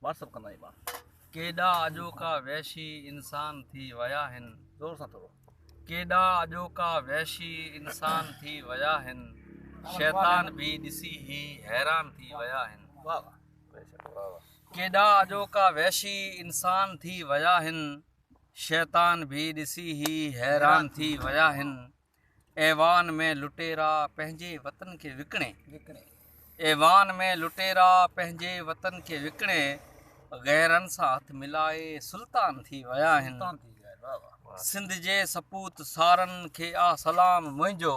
Whats up ڪندا آهيون پاڻ. ڪيڏا اڄوڪا وحشي انسان ٿي ويا هن. زور سان ٿورو. ڪيڏا اڄوڪا وحشي انسان ٿي ويا هن. شيطان ڀي ڏسي هي حيران ٿي ويا هن. واه واه. ڪيڏا اڄوڪا وحشي انسان ٿي ويا هن. شيطان ڀي ڏسي هي حيران ٿي ويا هن. ايوان ۾ لٽيرا پنهنجي وطن کي وڪڻي. ايوان ۾ لٽيرا پنهنجي وطن کي وڪڻي غيرن سان هٿ ملائي سلطان ٿي ويا آهن. سنڌ جي سپوت سارن کي آ سلام منهنجو.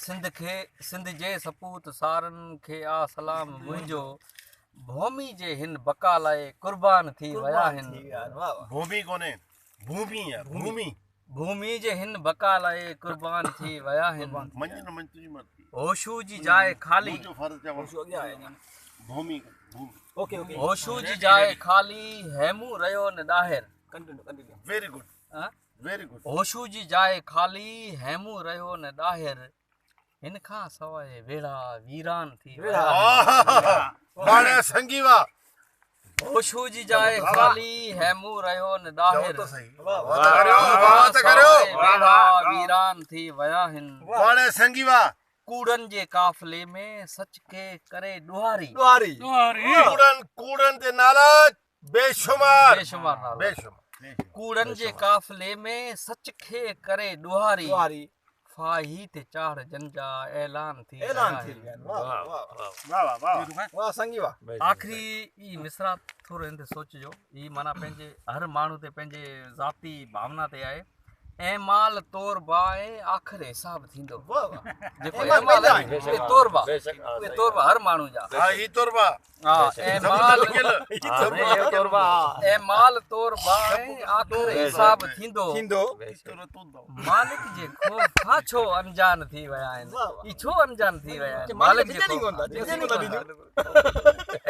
سنڌ کي سنڌ جي سپوت سارن کي آ سلام منهنجو. ڀومي جي هن بقا لاء قربان ٿي ويا آهن. ڀومي ڪونهي ڀومي آ ڀومي. ڀومي جي هن بقا لاء قربان ٿي ويا آهن. مڃ نه مڃ تنهنجي مرضي. هوشو جي جاء خالي. منهنجو فرض چوڻ. هوشو اڳيان آهي اڃا. ڀومي ڀومي. Okay okay. هوشو جي جاء خالي هيمون رهيو نه Dahir. Continue continue. Very good very good. Hoshu جي جاء خالي هيمون رهيو نه ڏاهر. هن کان سواء ويڙها ويران ٿي ويا آهن. واڙي سنگي وا. هوشو جي جاء خالي هيمون رهيو نه ڏاهر. واهه ته ڪريو. ويڙها ويران ٿي ويا آهن. واڙي سنگي وا. ڪوڙن جي قافلي ۾ سچ کي ڪري ڏوهاري. ڏوهاري. ڪوڙن ڪوڙن تي نالا بيشمار. بيشمار نالا. بيشمار. ڪوڙن جي قافلي ۾ سچ کي ڪري ڏوهاري. ڏوهاري. ڦاهي تي چاڙهه جن جا اعلان ٿي اعلان ويا ٿي آهن. ويا آهن. واه واه واه واه واه. واه سنگي واه. آخري هي مصرع ٿورو هن تي سوچجو. هي معنيٰ پنهنجي هر ماڻهو تي پنهنجي ذاتي ڀاونا تي آهي. اعمال توربا ۽ آخر حساب ٿيندو. واه واه. جيڪو اعمال اعمال پنهنجا آهن آهن. اهي توربا. اهي توربا هر ماڻهو جا. ها هي توربا. ها اعمال توربا. اعمال توربا ۽ آخر حساب ٿيندو. ٿيندو. مالڪ جي خوف کان ڇو انجان ٿي ويا آهن. واه واه. هي ڇو انجان ٿي ويا آهن. مالڪ مالڪ جي ڊڄن ئي خوف ڪونه ٿا. کان. ڊڄن ئي ڪونه ٿا.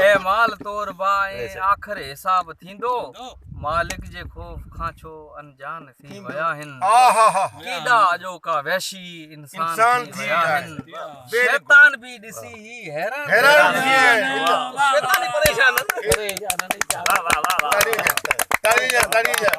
اعمال توربا ۽ آخر حساب ٿيندو. مالڪ جي خوف کان ڇو انجان ٿي ويا آهن. آها. ڪيڏا اڄوڪا وحشي انسان انسان ٿي ٿي ويا ويا آهن. آهن. Very good. شيطان به ڏسي هي حيران ٿي حيران ويا ٿي آهن. ويا آهن. شيطان ئي پريشان آهن. تاڙي جا تاڙي جا تاڙي جا.